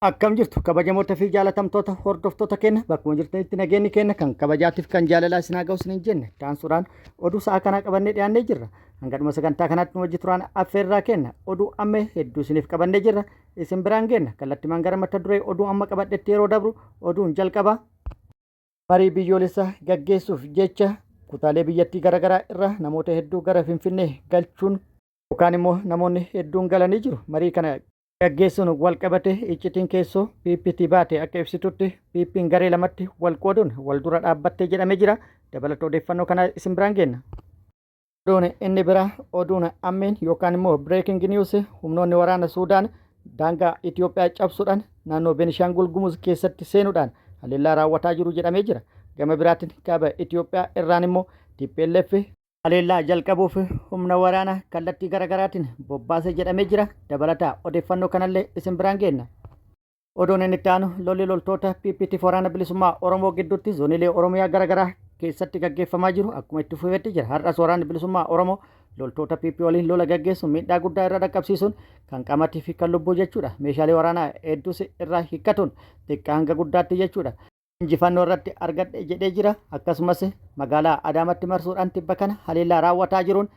Akkam jirtu kabajamoota fi jaalatamtoota hordoftoota keenya bakkuma jirtanitti nageenyi keenya kan kabajaatiif kan jaalalaa isin haa ga'u isiniin jenne taansuudhaan oduu sa'a kanaa qabannee dhiyaannee jirra. Hanga dhuma sagantaa kanaatti nu wajji turaan affeerraa kenna oduu amma hedduu isiniif qabannee jirra isin biraan geenna kallattimaan gara mata duree oduu amma qabadhetti yeroo dabru oduun jalqaba marii biyyoolessaa gaggeessuuf jecha kutaalee biyyattii garaagaraa irraa namoota hedduu gara Finfinnee galchuun yookaan immoo namoonni hedduun galanii jiru marii kana gaggeessuun wal qabate iccitiin keessoo PPT baate akka ibsitutti PP'n garee lamatti wal qooduun wal dura dhaabbattee jedhamee jira. Dabalata odeeffannoo kana isin biraan geenna. Oduun inni biraa oduun ammeen yookaan immoo breaking news humnoonni waraana Suudaan daangaa Itoophiyaa cabsuudhaan naannoo Benishaangul Gumuz keessatti seenuudhaan haleellaa raawwataa jiru jedhamee jira. Gama biraatiin kaaba Itoophiyaa irraan immoo TPLF haleellaa jalqabuuf humna waraanaa kallattii garaagaraatiin bobbaase jedhamee jira. Dabalataa odeeffannoo kanallee isin biraan geenna. Oduun inni itti aanu lolli loltoota PPT waraana bilisummaa Oromoo gidduutti zooniilee Oromiyaa garaagaraa keessatti gaggeeffamaa jiru akkuma itti fufetti jira. Har'as waraanni bilisummaa Oromoo loltoota PP waliin lola gaggeessuun miidhaa guddaa irra dhaqqabsiisuun kan qaamatii fi kan lubbuu jechuudha. Meeshaalee waraanaa hedduus irraa hiikkatuun xiqqaa hanga guddaatti jechuudha. Injifannoo irratti argadhe jedhee jira. Akkasumas magaalaa Adaamatti marsuudhaan tibba kana haleellaa raawwataa jiruun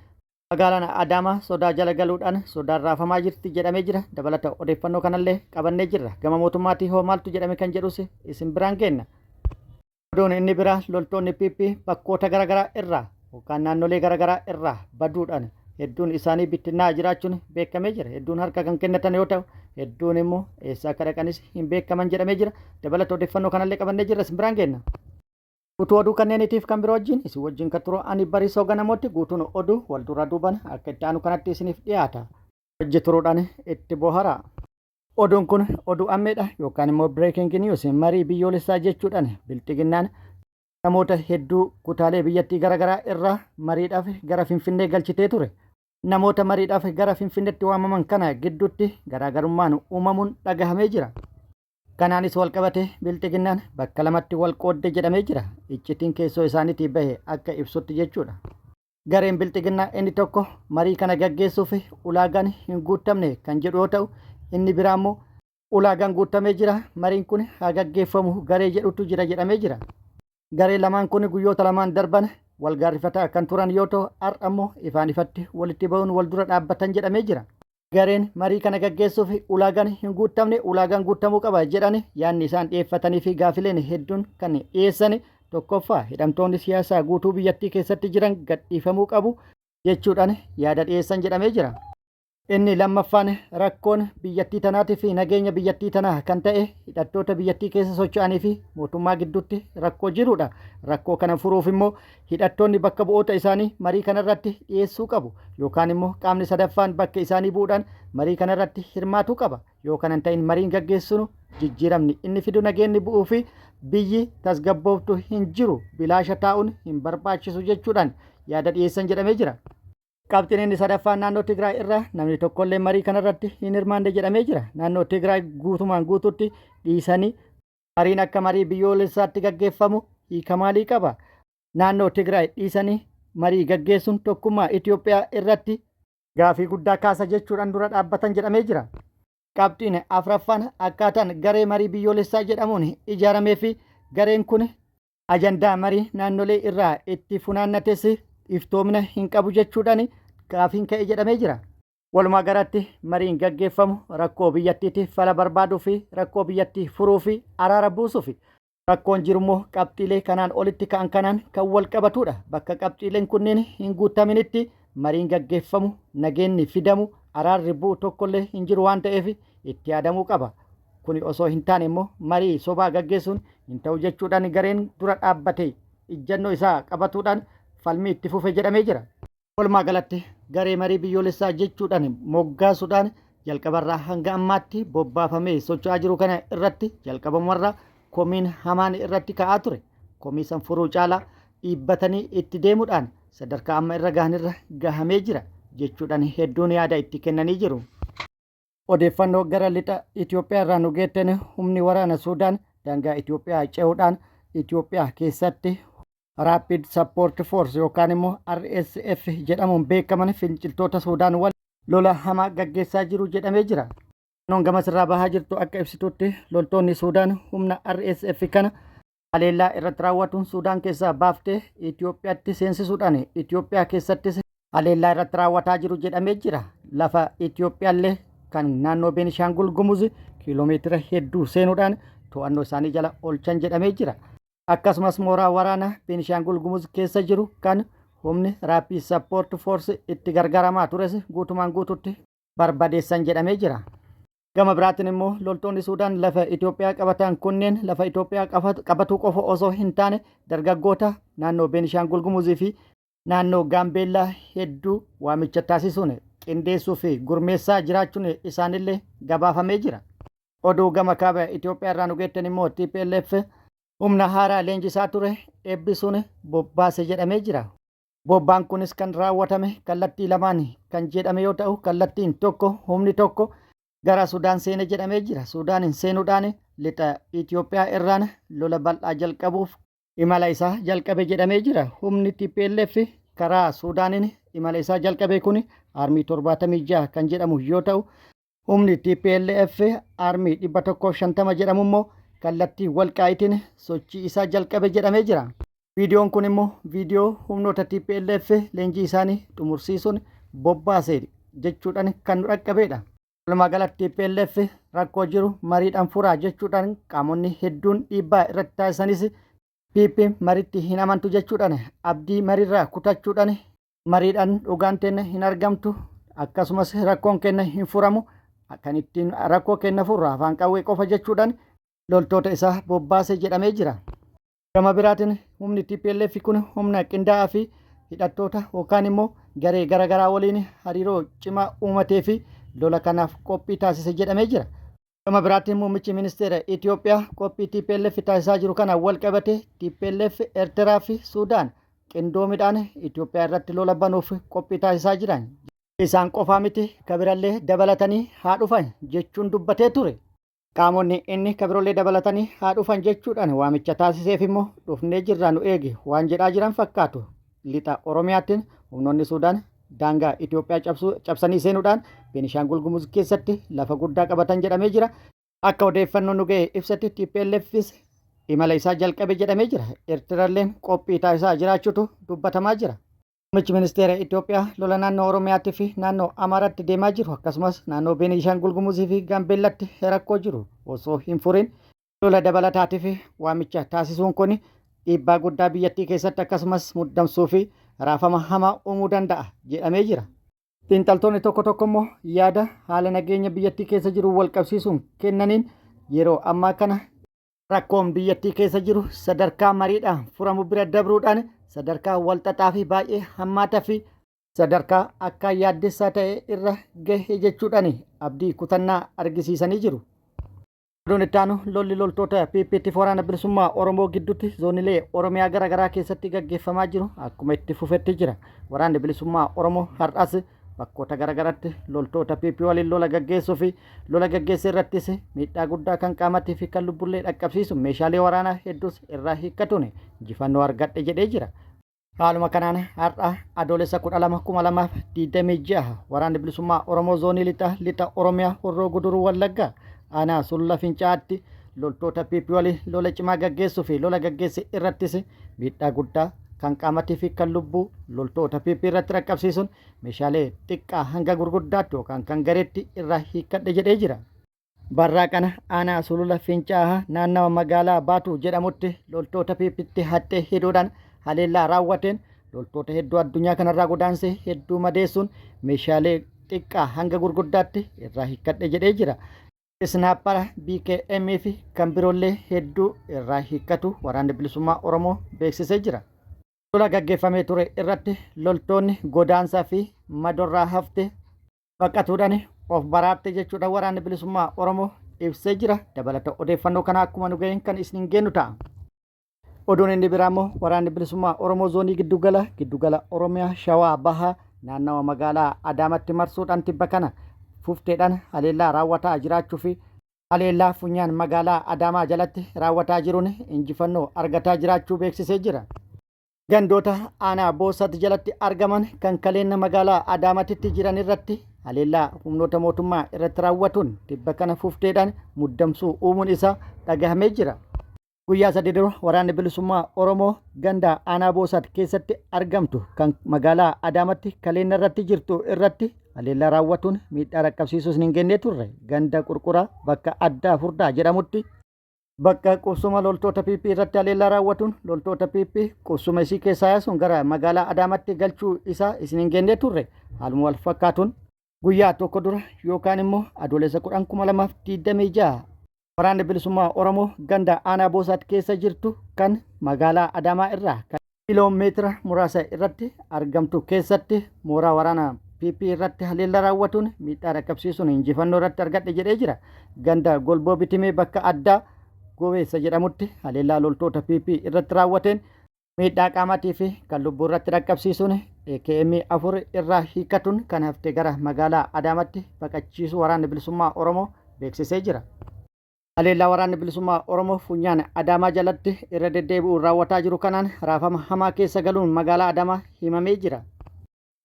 magaalaan Adaamaa sodaa jala galuudhaan sodaan raafamaa jirti jedhamee jira. Dabalata odeeffannoo kanallee qabannee jirra. Gama mootummaatii hoo maaltu jedhame kan jedhus isin biraan geenna. Oduun inni biraa loltoonni PP bakkoota garaagaraa irraa yookaan naannolee garaagaraa irraa baduudhaan hedduun isaanii bittinnaa jiraachuun beekamee jira. Hedduun harka kan kennatan yoo ta'u, hedduun immoo eessa akka dhaqanis hin beekaman jedhamee jira. Dabalata odeeffannoo kanallee qabannee jirra isin biraan geenna. Guutuu oduu kanneeniitiif kan biroo wajjin isin wajjin kan turu ani Bariisoo Ganamootti guutuun oduu wal duraa duuban akka itti aanu kanatti isiniif dhiyaata. Wajji turuudhaan itti boharaa. Oduun kun oduu ammeedha yookaan immoo breaking news marii biyyoolessaa jechuudhaan bilxiginnaan namoota hedduu kutaalee biyyattii garaagaraa irraa mariidhaaf gara Finfinnee galchitee ture. Namoota mariidhaaf gara Finfinneetti waamaman kana gidduutti garaagarummaan uumamuun dhagahamee jira. Kanaanis wal qabate bilxiginnaan bakka lamatti wal qoodde jedhamee jira. Iccitiin keessoo isaaniitii bahe akka ibsutti jechuudha. Gareen bilxiginnaa inni tokko marii kana gaggeessuuf ulaagaan hin guutamne kan jedhu yoo ta'u, inni biraa immoo ulaagaan guutamee jira mariin kun haa gaggeeffamu garee jedhutu jira jedhamee jira. Garee lamaan kun guyyoota lamaan darban wal gaarrifataa kan turan yoo ta'u, har'a immoo ifaan ifatti walitti ba'uun wal dura dhaabbatan jedhamee jira. Gareen marii kana gaggeessuuf ulaagaan hin guutamne ulaagaan guutamuu qaba jedhan yaadni isaan dhiyeeffatanii fi gaafileen hedduun kan dhiyeessan tokkoffaa hidhamtoonni siyaasaa guutuu biyyattii keessatti jiran gadhiifamuu qabu jechuudhaan yaada dhiyeessan jedhamee jira. Inni lammaffaan rakkoon biyyattii tanaatii fi nageenya biyyattii tanaa kan ta'e hidhattoota biyyattii keessa socho'anii fi mootummaa gidduutti rakkoo jirudha. Rakkoo kana furuuf immoo hidhattoonni bakka bu'oota isaanii marii kanarratti dhiyeessuu qabu yookaan immoo qaamni sadaffaan bakka isaanii bu'uudhaan marii kanarratti hirmaatuu qaba. Yoo kana hin ta'in mariin gaggeessinu jijjiiramni inni fidu nageenyi bu'uu fi biyyi tasgabbooftu hin jiru bilaasha taa'uun hin barbaachisu jechuudhaan yaada dhiyeessan jedhamee jira. Qabxiin inni sadaffaan naannoo Tigraay irraa namni tokkollee marii kanarratti hin hirmaanne jedhamee jira. Naannoo Tigraay guutumaan guututti dhiisanii mariin akka marii biyyoolessaatti gaggeeffamu hiika maalii qaba? Naannoo Tigraay dhiisanii marii gaggeessuun tokkummaa Itoophiyaa irratti gaafii guddaa kaasa jechuudhaan dura dhaabbatan jedhamee jira. Qabxiin afraffaan akkaataan garee marii biyyoolessaa jedhamuun ijaaramee fi gareen kun ajandaa marii naannolee irraa itti funaannates iftoomina hin qabu jechuudhaan gaafiin ka'e jedhamee jira. Walumaa galatti mariin gaggeeffamu rakkoo biyyattiitiif fala barbaaduu fi rakkoo biyyattii furuu fi araara buusuuf. Rakkoon jirummoo qabxiilee kanaan olitti ka'an kanaan kan wal qabatudha. Bakka qabxiileen kunneen hin guutaminitti mariin gaggeeffamu nageenyi fidamu araarri bu'u tokkollee hin jiru waan ta'eef itti yaadamuu qaba. Kuni osoo hin taane immoo marii sobaa gaggeessuun hin ta'u jechuudhaan gareen dura dhaabbate ijjannoo isaa qabatuudhaan falmii itti fufe jedhamee jira. Walumaa galatti garee marii biyyoolessaa jechuudhaan moggaasuudhaan jalqabarraa hanga ammaatti bobbaafamee socho'aa jiru kana irratti jalqabamarraa komiin hamaan irratti ka'aa ture. Komii san furuu caalaa dhiibbatanii itti deemuudhaan sadarkaa amma irra gahanirra gahamee jira jechuudhaan hedduun yaada itti kennanii jiru. Odeeffannoo gara lixa Itoophiyaa irraa nu geetten humni waraana Suudaan daangaa Itoophiyaa ce'uudhaan Itoophiyaa keessatti Rapid Support Force yookaan immoo RSF jedhamuun beekaman finciltoota Suudaan waliin lola hamaa gaggeessaa jiru jedhamee jira. Odeeffannoon gamasirraa bahaa jirtu akka ibsitutti loltoonni Suudaan humna RSF kana haleellaa irratti raawwatuun Suudaan keessaa baaftee Itoophiyaatti seensisuudhaan Itoophiyaa keessattis haleellaa irratti raawwataa jiru jedhamee jira. Lafa Itoophiyaallee kan naannoo Beenishaangul Gumuz kiiloomeetira hedduu seenuudhaan to'annoo isaanii jala oolchan jedhamee jira. Akkasumas mooraa waraanaa Beenishaangul Gumuz keessa jiru kan humni Rapid Support Force itti gargaaramaa tures guutumaan guututti barbadeessan jedhamee jira. Gama biraatiin immoo loltoonni Suudaan lafa Itoophiyaa qabatan kunneen lafa Itoophiyaa qabatuu qofa osoo hin taane dargaggoota naannoo Beenishaangul Gumuzii fi naannoo Gaambeellaa hedduu waamicha taasisuun qindeessuu fi gurmeessaa jiraachuun isaanillee gabaafamee jira. Oduu gama kaaba Itoophiyaa irraa nu geettan immoo TPLF humna haaraa leenjisaa ture eebbisuun bobbaase jedhamee jira. Bobbaan kunis kan raawwatame kallattii lamaan kan jedhame yoo ta'u, kallattiin tokko humni tokko gara Sudaan seene jedhamee jira. Sudaaniin seenuudhaan lixa Itoophiyaa irraan lola bal'aa jalqabuuf imala isaa jalqabe jedhamee jira. Humni TPLF karaa Sudaaniin imala isaa jalqabe kun Army 76 kan jedhamu yoo ta'u, humni TPLF Army 150 jedhamu immoo kallattii Walqaayitiin sochii isaa jalqabe jedhamee jira. Viidiyoon kun immoo viidiyoo humnoota TPLF leenjii isaanii xumursiisuun bobbaase jechuudhaan kan nu dhaqqabedha. Walumaa galatti TPLF rakkoo jiru mariidhaan furaa jechuudhaan qaamonni hedduun dhiibbaa irratti taasisanis, PP maritti hin amantu jechuudhaan abdii mariirraa kutachuudhaan, mariidhaan dhugaan keenya hin argamtu, akkasumas rakkoon keenya hin furamu, kan ittiin rakkoo keenya furru afaan qawwee qofa jechuudhaan loltoota isaa bobbaase jedhamee jira. Gama biraatiin humni TPLF kun humna qindaa'aa fi hidhattoota yookaan immoo garee garaagaraa waliin hariiroo cimaa uumatee fi lola kanaaf qophii taasise jedhamee jira. Gama biraatiin muummichi ministeera Itoophiyaa qophii TPLF taasisaa jiru kana wal qabate TPLF, Eertiraa fi Suudaan qindoominaan Itoophiyaa irratti lola banuuf qophii taasisaa jiran. Isaan qofaa miti, kabirallee dabalatanii haa dhufan jechuun dubbatee ture. Qaamonni inni kabirollee dabalatanii haa dhufan jechuudhaan waamicha taasiseef immoo dhufnee jirraa nu eegi waan jedhaa jiran fakkaatu. Lixa Oromiyaatti humnoonni Suudaan daangaa Itoophiyaa cabsanii seenuudhaan Beenishaangul Gumuz keessatti lafa guddaa qabatan jedhamee jira. Akka odeeffannoo nu ga'e ibsatti TPLFis imala isaa jalqabe jedhamee jira. Eertiraalleen qophii taasisaa jiraachuutu dubbatamaa jira. Muummichi ministeera Itoophiyaa lola naannoo Oromiyaatii fi naannoo Amaaraatti deemaa jiru, akkasumas naannoo Beenishaangul Gumuzii fi Gaambeellatti rakkoo jiru osoo hin furin lola dabalataatiif waamicha taasisuun kun dhiibbaa guddaa biyyattii keessatti akkasumas muddamsuu fi raafama hamaa uumuu danda'a jedhamee jira. Xiinxaltoonni tokko tokko immoo yaada haala nageenya biyyattii keessa jiru wal qabsiisuun kennaniin, yeroo ammaa kana rakkoon biyyattii keessa jiru sadarkaa mariidhaan furamu bira dabruudhaan sadarkaa walxaxaa fi baay'ee hammaataa fi sadarkaa akka yaaddessaa ta'e irra gahe jechuudhaan abdii kutannaa argisiisanii jiru. Oduun itti aanu, lolli loltoota PPT Waraana Bilisummaa Oromoo gidduutti zoonilee Oromiyaa garaa garaa keessatti gaggeeffamaa jiru akkuma itti fufetti jira. Waraanni Bilisummaa Oromoo har'as bakkoota garaa garaatti loltoota PP waliin lola gaggeessuu fi lola gaggeesse irrattis miidhaa guddaa kan qaamatii fi kan lubbullee dhaqqabsiisu, meeshaalee waraanaa hedduus irraa hiikkatuun injifannoo argadhe jedhee jira. Haaluma kanaan har'a Adoolessa 12, 2026 Waraanni Bilisummaa Oromoo zoonii lixa lixa Oromiyaa Horroo Guduruu Wallaggaa aanaa Sulula Fincaa'aatti loltoota PP waliin lola cimaa gaggeessuu fi lola gaggeesse irrattis miidhaa guddaa kan qaamatii fi kan lubbuu loltoota PP irratti dhaqqabsiisuun meeshaalee xiqqaa hanga gurguddaatti yookaan kan gareetti irraa hiikkadhe jedhee jira. Barraa kana aanaa Sulula Fincaa'aa naannawa magaalaa Baatu jedhamutti loltoota PPtti haxxee hidhuudhaan haleellaa raawwateen loltoota hedduu addunyaa kanarraa godaansee hedduu madeessuun meeshaalee xiqqaa hanga gurguddaatti irraa hiikkadhe jedhee jira. Isnaappara, BKM fi kan biroollee hedduu irraa hiikkatu Waraanni Bilisummaa Oromoo beeksisee jira. Lola gaggeeffamee ture irratti loltoonni godaansaa fi madorraa hafte baqatuudhaan of baraarte jechuudha Waraanni Bilisummaa Oromoo ibsee jira. Dabalata odeeffannoo kana akkuma nu ga'een kan isin geennu ta'a. Oduun inni biraa immoo Waraanni Bilisummaa Oromoo zoonii giddugala giddugala Oromiyaa Shawaa Bahaa naannawa magaalaa Adaamatti marsuudhaan tibba kana fufteedhaan haleellaa raawwataa jiraachuu fi haleellaa funyaan magaalaa Adaamaa jalatti raawwataa jiruun injifannoo argataa jiraachuu beeksisee jira. Gandoota aanaa Boosat jalatti argaman kan kaleenna magaalaa Adaamatitti jiran irratti haleellaa humnoota mootummaa irratti raawwatuun tibba kana fufteedhaan muddamsuu uumuun isaa dhagahamee jira. Guyyaa sadi dura Waraanni Bilisummaa Oromoo ganda aanaa Boosat keessatti argamtu kan magaalaa Adaamatti kaleenna irratti jirtu irratti haleellaa raawwatuun miidhaa dhaqqabsiisuus hin gennee turre. Ganda Qurquraa bakka addaa Furdaa jedhamutti Bakka qubsuma loltoota PP irratti haleellaa raawwatuun loltoota PP qubsuma isii keessaa yaasuun gara magaalaa Adaamaatti galchuu isaa isin hin geennee turre. Haaluma wal fakkaatuun guyyaa tokko dura yookaan immoo Adoolessa 10 2026 Waraanni Bilisummaa Oromoo ganda aanaa Boosaat keessa jirtu kan magaalaa Adaamaa irraa kan kiiloo meetira muraasa irratti argamtu keessatti mooraa waraana PP irratti haleellaa raawwatuun miidhaa dhaqqabsiisuun injifannoo irratti argadhe jedhee jira. Ganda Golboo Bitimee bakka addaa Gobeessa jedhamutti haleellaa loltoota PP irratti raawwateen miidhaa qaamaatii fi kan lubbuu irratti dhaqqabsiisuun AKM 4 irraa hiikkatuun kan hafte gara magaalaa Adaamatti baqachiisuu Waraanni Bilisummaa Oromoo beeksisee jira. Haleellaa Waraanni Bilisummaa Oromoo funyaan Adaamaa jalatti irra deddeebi'uun raawwataa jiru kanaan raafama hamaa keessa galuun magaalaa Adaamaa himamee jira.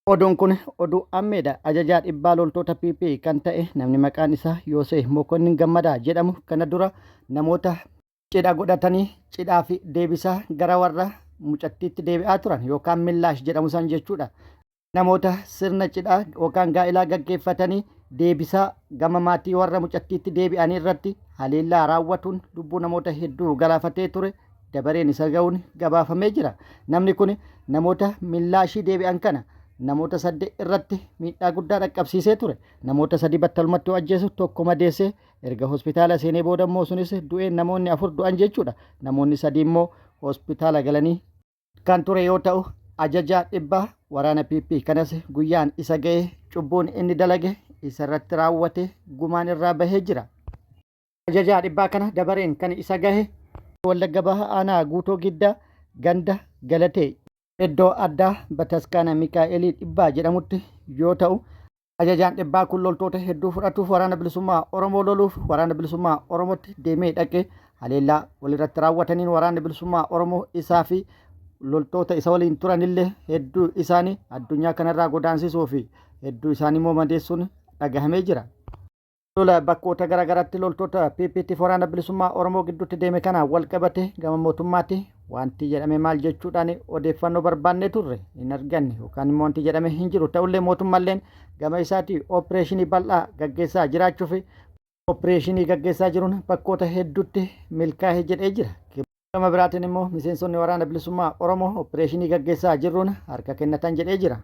Oduun kun oduu ammeedha. Ajajaa dhibbaa loltoota PP kan ta'e namni maqaan isaa Yoosee Mokonnin Gammadaa jedhamu kana dura namoota cidha godhatanii cidhaa fi deebisaa gara warra mucattiitti deebi'aa turan yookaan millaash jedhamu san jechuudha. Namoota sirna cidhaa yookaan gaa'ilaa gaggeeffatanii deebisaa gama maatii warra mucattiitti deebi'anii irratti haleellaa raawwatuun lubbuu namoota hedduu galaafatee ture dabareen isa ga'uun gabaafamee jira. Namni kun namoota millaashii deebi'an kana namoota sadde irratti miidhaa guddaa dhaqqabsiisee ture. Namoota sadii battalumatti yoo ajjeesu tokko madeessee erga hospitaala seenee booda immoo sunis du'ee namoonni afur du'an jechuudha. Namoonni sadii immoo hospitaala galanii kan ture yoo ta'u ajajaa dhibbaa waraana PP kanas guyyaan isa ga'ee cubbuun inni dalage isa irratti raawwate gumaan irraa bahee jira. Ajajaa dhibbaa kana dabareen kan isa gahe Wallagga Baha Aanaa Guutoo Giddaa ganda Galatee iddoo addaa Bataskaana Mikaa'elii Dhibbaa jedhamutti yoo ta'u Ajajaan dhibbaa kun loltoota hedduu fudhatuuf Waraana Bilisummaa Oromoo loluuf Waraana Bilisummaa Oromootti deemee dhaqee haleellaa walirratti raawwataniin Waraanni Bilisummaa Oromoo isaa fi loltoota isa waliin turanillee hedduu isaanii addunyaa kanarraa godaansisuu fi hedduu isaanii immoo madeessuun dhagahamee jira. Lola bakkoota garaagaraatti loltoota PPTf Waraana Bilisummaa Oromoo gidduutti deeme kanaan wal qabate gama mootummaatti wanti jedhame maal jechuudhaan odeeffannoo barbaannee turre hin arganne yookaan immoo wanti jedhame hin jiru. Ta'ullee mootummaalleen gama isaatii opereeshinii bal'aa gaggeessaa jiraachuu fi opereeshinii gaggeessaa jiruun bakkoota hedduutti milkaa'e jedhee jira. Gama biraatiin immoo miseensonni Waraana Bilisummaa Oromoo opereeshinii gaggeessaa jirruun harka kennatan jedhee jira.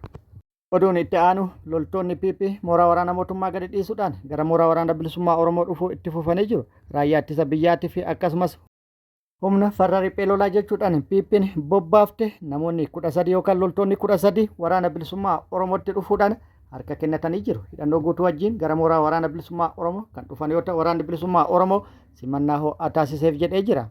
Oduun itti aanu loltoonni PP mooraa waraana mootummaa gadi dhiisuudhaan gara mooraa waraana bilisummaa Oromoo dhufuu itti fufanii jiru. Raayyaa ittisa biyyaatii fi akkasumas humna farra riphee lolaa jechuudhaan PPn bobbaafte namoonni 13 yookaan loltoonni 13 waraana bilisummaa Oromootti dhufuudhaan harka kennatanii jiru. Hidhannoo guutuu wajjin gara mooraa waraana bilisummaa Oromoo kan dhufan yoo ta'u waraanni bilisummaa Oromoo simannaa ho'aa taasiseef jedhee jira.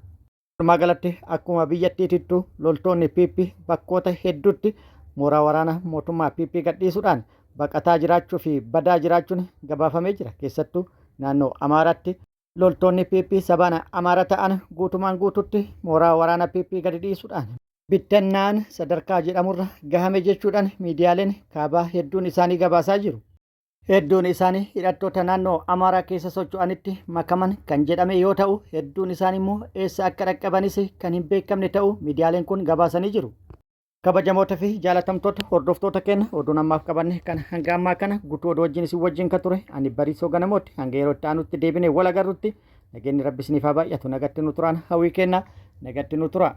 Walumaa galatti akkuma biyyattiitittuu loltoonni PP bakkoota hedduutti mooraa waraana mootummaa PP gadhiisuudhaan baqataa jiraachuu fi badaa jiraachuun gabaafamee jira. Keessattuu naannoo Amaaraatti loltoonni PP sabaan Amaara ta'an guutumaan guututti mooraa waraana PP gadi dhiisuudhaan bittinnaa'an sadarkaa jedhamurra gahame jechuudhaan miidiyaaleen kaabaa hedduun isaanii gabaasaa jiru. Hedduun isaanii hidhattoota naannoo Amaaraa keessa socho'anitti makaman kan jedhame yoo ta'u, hedduun isaanii immoo eessa akka dhaqqabanis kan hin beekamne ta'uu miidiyaaleen kun gabaasanii jiru. Kabajamoota fi jaalatamtoota hordoftoota keenya oduun ammaaf qabanne kan hanga ammaa kana guutuu oduu wajjin isin wajjin kan ture ani Bariisoo Ganamooti. Hanga yeroo itti aanutti deebinee wal agarrutti nageenyi Rabbi isiniif haa baay'atu. Nagatti nu turaan hawwii kenna. Nagatti nu tura.